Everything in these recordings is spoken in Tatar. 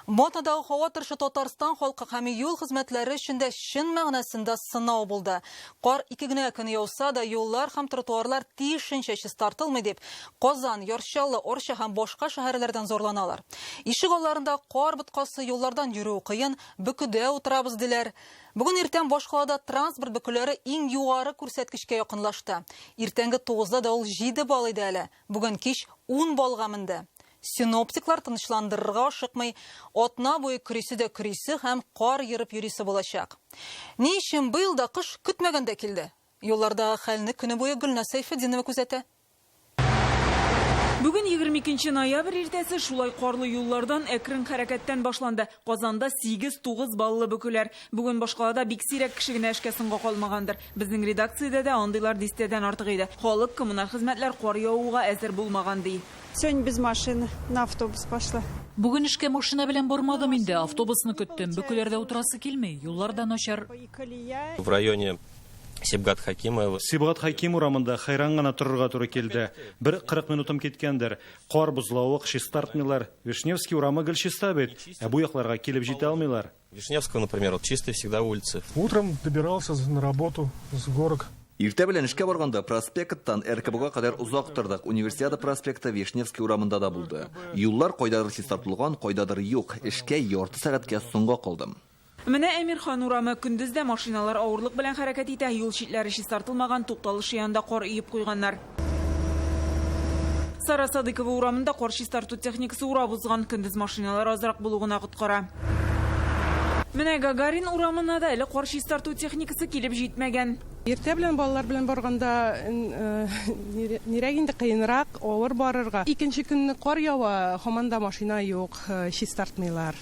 Батадагы һава торышы Татарстан халкы һәм юл хезмәтләре өчен дә чын мәгънәсендә сынау булды. Кар ике генә көн яуса да, юллар һәм тротуарлар тиешенчә чистартылмый дип, Казан, Яр Чаллы, Арча һәм башка шәһәрләрдән зарланалар. Ишек алларында кар боткасы, юллардан йөрү кыен, бөкедә утырабыз, диләр. Бүген иртән башкалада транспорт бөкеләре иң югары күрсәткечкә якынлашты. Иртәнге тугызда да ул җиде балл иде әле. Бүген кич ун баллга менде. Синоптиклар тынычландырырга ашыкмый, атна буе көрисе дә көрисе һәм кар ерып йөрисе булачак. Ни өчен быел да кыш көтмәгәндә килде? Юллардагы хәлне көне буе Гөлназ Сәйфетдинова күзәтә. Бүген 22 нче ноябрь иртәсе шулай карлы юллардан әкрен хәрәкәттән башланды. Казанда 8-9 баллы бөкеләр. Бүген башкалада бик сирәк кеше генә эшкә соңга калмагандыр. Безнең редакциядә дә андыйлар дистәдән артык иде. Халык, коммуналь хезмәтләр кар явуга әзер булмаган, ди. Сегодня без машины, на автобус пошла. Бүген эшкә машина белән бармадым инде, автобусны көттем. Бөкеләрдә утырасы килми, юллар да начар. В районе Сибгат Хакима. Сибгат Хаким урамында хәйран гына торырга туры килде. Бер 40 минутым киткәндер. Кар, бозлавык, чистартмыйлар. Вишневский урамы гел чиста бит, ә бу якларга килеп җитә алмыйлар. Вишневского, например, вот чистые всегда улицы. Утром добирался на работу с горок. Иртә белән эшкә барганда проспекттан РКБга кадәр озак тордык. Универсиада проспекты Вишневский урамында да булды. Юллар кайдадыр чистартылган, кайдадыр юк. Эшкә ярты сәгатькә соңга калдым. Менә Әмирхан урамы. Көндез дә машиналар авырлык белән хәрәкәт итә. Юл читләре чистартылмаган, тукталыш янында кар өеп куйганнар. Сара Садыкова урамында кар чистарту техникасы урап узган. Көндез машиналар азрак булу гына коткара. Менә Гагарин урамына да әле кар чистарту техникасы килеп җитмәгән. Иртә белән балалар белән барганда нирәк инде кыенрак, авыр барырга. Икенче көнне кар ява, һаман да машина юк, чистартмыйлар.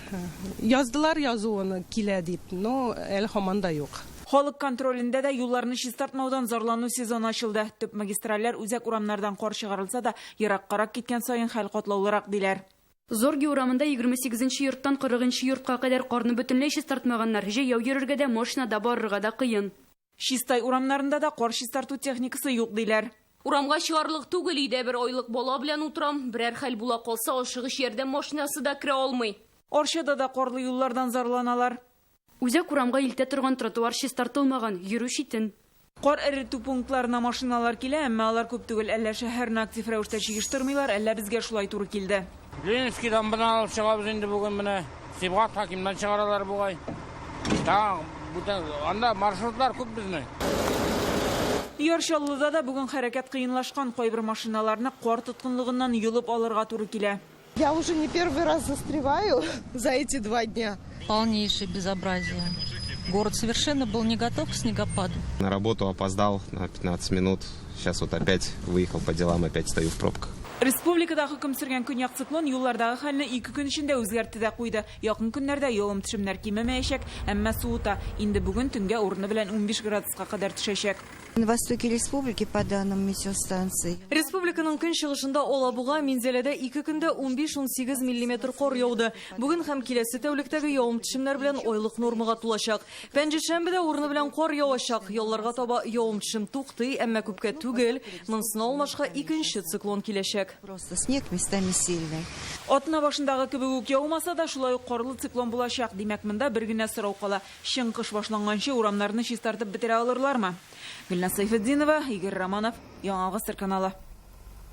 Яздылар язуын, килә дип, но әле һаман да юк. Халык контролендә дә юлларны чистартмаудан зарлану сезоны ачылды. Төп магистральләр, үзәк урамнардан кар чыгарылса да, ераккарак киткән саен хәл катлаулырак, диләр. Зорге урамында 28 нче йорттан 40 нчы йортка кадәр карны бөтенләй чистартмаганнар. Җәяү йөрергә дә, машинада барырга да кыен. Чистай урамнарында да кар чистарту техникасы юк, диләр. Урамга чыгарлык түгел, өйдә бер айлык бала белән утырам. Берәр хәл була калса, ашыгыч ярдәм машинасы да керә алмый. Арчада да карлы юллардан зарланалар. Үзәк урамга илтә торган тротуар чистартылмаган, йөрү читен. Кар эретү пунктларына машиналар килә, әмма алар күп түгел. Әллә шәһәрне актив рәвештә җыештырмыйлар, әллә безгә шулай туры килде. Ленинский дамбадан алып чыгабыз инде бүген менә. Сибгат Хакимнан чыгаралар бугай. Тагын бүтән анда маршрутлар күп безнең. Яр Чаллыда да бүген хәрәкәт кыенлашкан. Кайбер машиналарны кар тоткынлыгыннан йолып алырга туры килә. Я уже не первый раз застреваю за эти два дня. Полнейшее безобразие. Город совершенно был не готов к снегопаду. На работу опоздал на 15 минут. Сейчас вот опять выехал по делам, опять стою в пробках. Республикада хөкем сөргән көньяк циклон юллардагы хәлне ике көн эчендә үзгәртте дә куйды. Якын көннәрдә явым-төшемнәр кимемәячәк, әмма суыта. Инде бүген төнгә урыны белән 15 градуска кадәр төшәчәк. На востоке республики, по данным метеостанций. Республиканың көнчыгышында Алабуга, Минзәләдә ике көндә 15-18 миллиметр кар яуды. Бүген һәм киләсе тәүлектәге явым-төшемнәр белән айлык нормага тулачак. Пәнҗешәмбедә урыны белән кар явачак. Ялларга таба явым-төшем туктый, әмма күпкә түгел. Монысына алмашка икенче циклон киләчәк. Просто снег местами сильный. Атна башындагы кебек үк яумаса да, шулай ук карлы циклон булачак. Димәк, монда бер генә сорау кала. Чын кыш башланганчы урамнарны чистартып бетерә алырлармы? Гөлназ Сәйфетдинова, Игорь Романов, Яңа Гасыр каналы.